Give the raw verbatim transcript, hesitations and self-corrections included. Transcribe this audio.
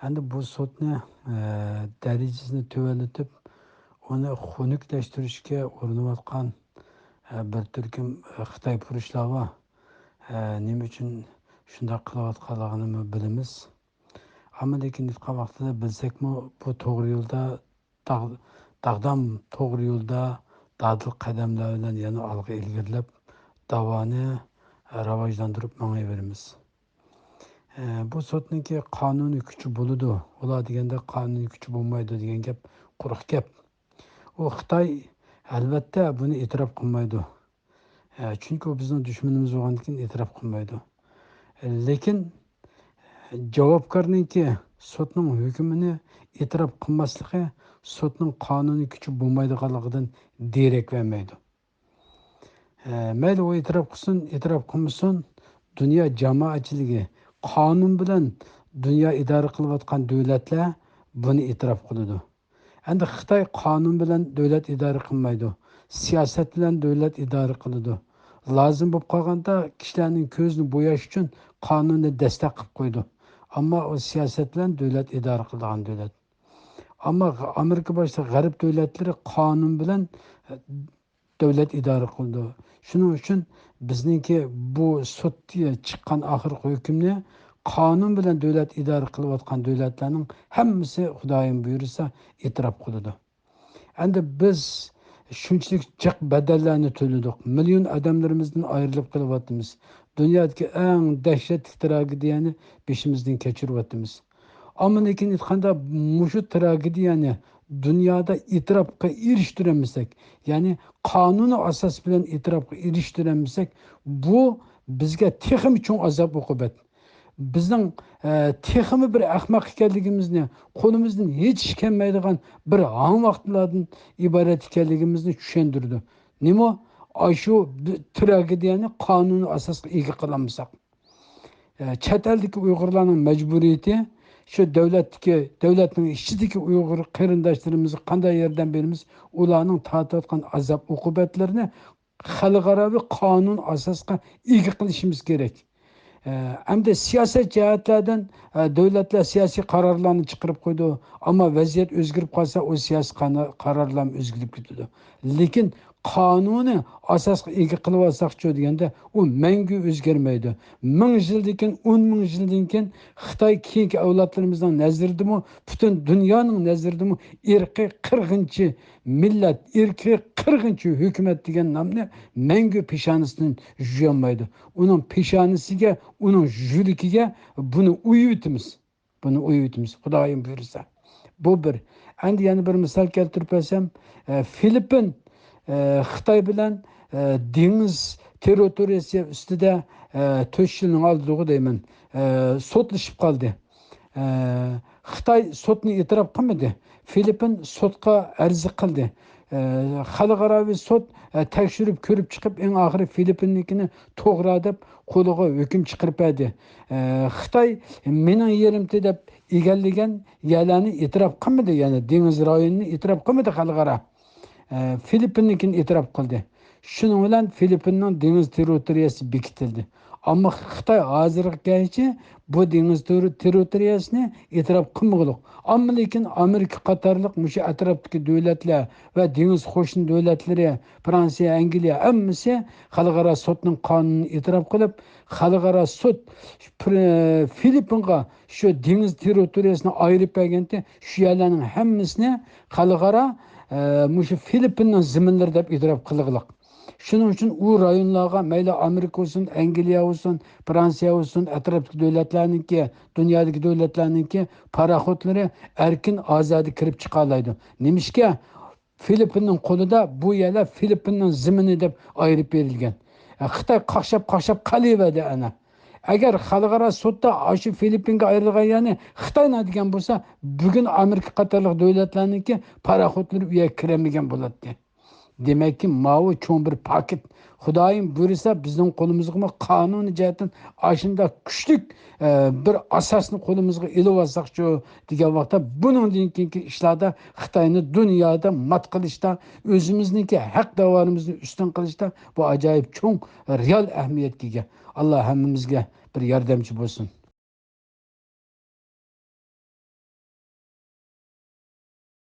ئەمدى بۇ سوتنى، ئە، دەرىجىسىنى تۆۋەنلىتىپ، ئۇنى خۇنۈكلەشتۈرۈشكە ئۇرۇنۇۋاتقان، ئە، بىر تۈركۈم، ئە، خىتايپۇرۇشلار بار. ئە، نېمە ئۈچۈن شۇنداق قىلىۋاتقانلىقىنىمۇ بىلىمىز. ئەمما لېكىن ئېيتقان ۋاقتىدا بىلسەكمۇ، بۇ توغرا يولدا، داغ-، داغدام توغرا يولدا دادىل قەدەملەر بىلەن يەنە ئالغا ئىلگىرىلەپ، داۋانى، ئە، راۋاجلاندۇرۇپ ماڭىۋېرىمىز. ئە، بۇ سوتنىڭكى قانۇنىي كۈچى بولىدۇ، ئۇلار دېگەندە قانۇنىي كۈچى بولمايدۇ دېگەن گەپ قۇرۇق گەپ. ئۇ خىتاي، ئەلۋەتتە، بۇنى ئېتىراپ قىلمايدۇ. ئە، چۈنكى ئۇ بىزنىڭ دۈشمىنىمىز بولغاندىكىن ئېتىراپ قىلمايدۇ. لېكىن جاۋابكارنىڭكى سوتنىڭ ھۆكمىنى ئېتىراپ قىلماسلىقى سوتنىڭ قانۇنىي كۈچى بولمايدىغانلىقىدىن دېرەك بەرمەيدۇ. ئە، مەيلى ئۇ ئېتىراپ قىلسۇن، ئېتىراپ قىلمىسۇن، دۇنيا جامائەتچىلىكى، قانۇن بىلەن دۇنيا ئىدارە قىلىۋاتقان دۆلەتلەر بۇنى ئېتىراپ قىلىدۇ. ئەمدى خىتاي قانۇن بىلەن دۆلەت ئىدارە قىلمايدۇ، سىياسەت بىلەن دۆلەت ئىدارە قىلىدۇ. لازىم بولۇپ قالغاندا كىشىلەرنىڭ كۆزىنى بوياش ئۈچۈن قانۇننى دەستەك قىلىپ قويىدۇ. ئەمما ئۇ سىياسەت بىلەن دۆلەت ئىدارە قىلىدىغان دۆلەت. ئەمما ئامېرىكا باشلىق غەرب دۆلەتلىرى قانۇن بىلەن دۆلەت ئىدارە قىلىدۇ. شۇنىڭ ئۈچۈن بىزنىڭكى بۇ سوت چىققان ئاخىرقى ھۆكۈمنى قانۇن بىلەن دۆلەت ئىدارە قىلىۋاتقان دۆلەتلەرنىڭ ھەممىسى خۇدايىم بۇيرۇسا ئېتىراپ قىلىدۇ. ئەمدى بىز شۇنچىلىك جىق بەدەللەرنى تۆلىدۇق. مىليون ئادەملىرىمىزدىن ئايرىلىپ قېلىۋاتىمىز. دۇنيادىكى ئەڭ دەھشەتلىك تراگېدىيەنى بېشىمىزدىن كەچۈرۈۋاتىمىز. ئەمما لېكىن ئېيتقاندا، مۇشۇ تراگېدىيەنى دۇنيادا ئېتىراپقا ئېرىشتۈرەلمىسەك، يەنى قانۇنىي ئاساس بىلەن ئېتىراپقا ئېرىشتۈرەلمىسەك، بۇ بىزگە تېخىمۇ چوڭ ئازاب-ئوقۇبەت. بىزنىڭ، ئە، تېخىمۇ بىر ئەخمەق ئىكەنلىكىمىزنى، قولىمىزدىن ھېچ ئىش كەلمەيدىغان بىر ھاڭۋاقتىلاردىن ئىبارەت ئىكەنلىكىمىزنى چۈشەندۈرىدۇ. نېمە؟ ئاشۇ بىر تراگېدىيەنى قانۇنىي ئاساسقا ئىگە قىلالمىساق. ئە، چەت ئەلدىكى ئۇيغۇرلارنىڭ مەجبۇرىيىتى، شۇ دۆلەتتىكى، دۆلەتنىڭ ئىچىدىكى ئۇيغۇر قېرىنداشلىرىمىزغا قانداق ياردەم بېرىمىز، ئۇلارنىڭ تارتىۋاتقان ئازاب-ئوقۇبەتلىرىنى خەلقئاراۋى قانۇن ئاساسقا ئىگە قىلىشىمىز كېرەك. ئە، ئەمدى سىياسەت جەھەتلەردىن، ئە، دۆلەتلەر سىياسىي قارارلارنى چىقىرىپ قويىدۇ، ئەمما ۋەزىيەت ئۆزگىرىپ قالسا، ئۇ سىياسىي قانا-، قارارلارمۇ ئۆزگىرىپ كېتىدۇ. لېكىن قانۇنىي ئاساسقا ئىگە قىلىۋالساقچۇ دېگەندە، ئۇ مەڭگۈ ئۆزگەرمەيدۇ. مىڭ يىلدىن كېيىن، ئون مىڭ يىلدىن كېيىن خىتاي كېيىنكى ئەۋلادلىرىمىزنىڭ نەزىرىدىمۇ، پۈتۈن دۇنيانىڭ نەزىرىدىمۇ ئىرقىي قىرغىنچى مىللەت، ئىرقىي قىرغىنچى ھۆكۈمەت دېگەن نامنى مەڭگۈ پېشانىسىدىن يۇيالمايدۇ. ئۇنىڭ پېشانىسىگە، ئۇنىڭ يۈرىكىگە بۇنى ئويۇۋېتىمىز. بۇنى ئويۇۋېتىمىز، خۇدايىم بۇيرۇسا. بۇ بىر. ئەمدى يەنە بىر مىسال كەلتۈرۈپ بەرسەم، ئە، فىلىپپىن، ئە، خىتاي بىلەن، ئە، دېڭىز تېررىتورىيەسى ئۈستىدە، ئە، تۆت يىلنىڭ ئالدىدىغۇ دەيمەن، ئە، سوتلىشىپ قالدى. ئە، خىتاي سوتنى ئېتىراپ قىلمىدى. فىلىپپىن سوتقا ئەرز قىلدى. ئە، خەلقئاراۋى سوت، ئە، تەكشۈرۈپ كۆرۈپ چىقىپ، ئەڭ ئاخىرى فىلىپپىننىڭكىنى توغرا دەپ قولىغا ھۆكۈم چىقىرىپ بەردى. ئە، خىتاي مېنىڭ يېرىمتى دەپ ئىگىلىگەن يەرلەرنى ئېتىراپ قىلمىدى، يەنى دېڭىز رايونىنى ئېتىراپ قىلمىدى خەلقئارا. ئە، فىلىپپىننىڭكىنى ئېتىراپ قىلدى. شۇنىڭ بىلەن فىلىپپىننىڭ دېڭىز تېررىتورىيەسى بېكىتىلدى. ئەمما خىتاي ھازىرغا كەلگىچە بۇ دېڭىز تېررو-، تېررىتورىيەسىنى ئېتىراپ قىلمىغۇلۇق. ئەمما لېكىن ئامېرىكا قاتارلىق مۇشۇ ئەتراپتىكى دۆلەتلەر ۋە دېڭىز قوشنا دۆلەتلىرى، فرانسىيە، ئەنگلىيە ھەممىسى خەلقئارا سوتنىڭ قانۇنىنى ئېتىراپ قىلىپ، خەلقئارا سوت پىر-، فىلىپپىنغا شۇ دېڭىز تېررىتورىيەسىنى ئايرىپ بەرگەنتى، شۇ يەرلەرنىڭ ھەممىسىنى خەلقئارا، ئە، مۇشۇ فىلىپپىننىڭ زېمىنلىرى دەپ ئېتىراپ قىلغۇلۇق. شۇنىڭ ئۈچۈن ئۇ رايونلارغا مەيلى ئامېرىكا بولسۇن، ئەنگلىيە بولسۇن، فرانسىيە بولسۇن، ئەتراپتىكى دۆلەتلەرنىڭكى، دۇنيادىكى دۆلەتلەرنىڭكى پاراخوتلىرى ئەركىن ئازادە كىرىپ چىقالايدۇ. نېمىشقا؟ فىلىپپىننىڭ قولىدا بۇ يەرلەر فىلىپپىننىڭ زېمىنى دەپ ئايرىپ بېرىلگەن. ئە، خىتاي قاقشاپ-قاقشاپ قېلىۋەردى ئەنە. ئەگەر خەلقئارا سۇدتا ئاشۇ فىلىپپىنگە ئايرىلغان يەرنى خىتايلا دېگەن بولسا، بۈگۈن ئامېرىكا قاتارلىق دۆلەتلەرنىڭكى پاراخوتلىرى ئۇ يەرگە كىرەلمىگەن بولاتتى. دېمەككى، ماۋۇ چوڭ بىر پاكىت. خۇدايىم بۇيرۇسا، بىزنىڭ قولىمىزغىمۇ قانۇنىي جەھەتتىن ئاشۇنداق كۈچلۈك، ئە، بىر ئاساسنى قولىمىزغا ئېلىۋالساقچۇ دېگەن ۋاقىتتا، بۇنىڭدىن كېيىنكى ئىشلاردا خىتاينى دۇنيادا مات قىلىشتا، ئۆزىمىزنىڭكى ھەق داۋانىمىزنى ئۈستۈن قىلىشتا بۇ ئاجايىپ چوڭ رېئال ئەھمىيەتكە ئىگە. ئاللا ھەممىمىزگە بىر ياردەمچى بولسۇن.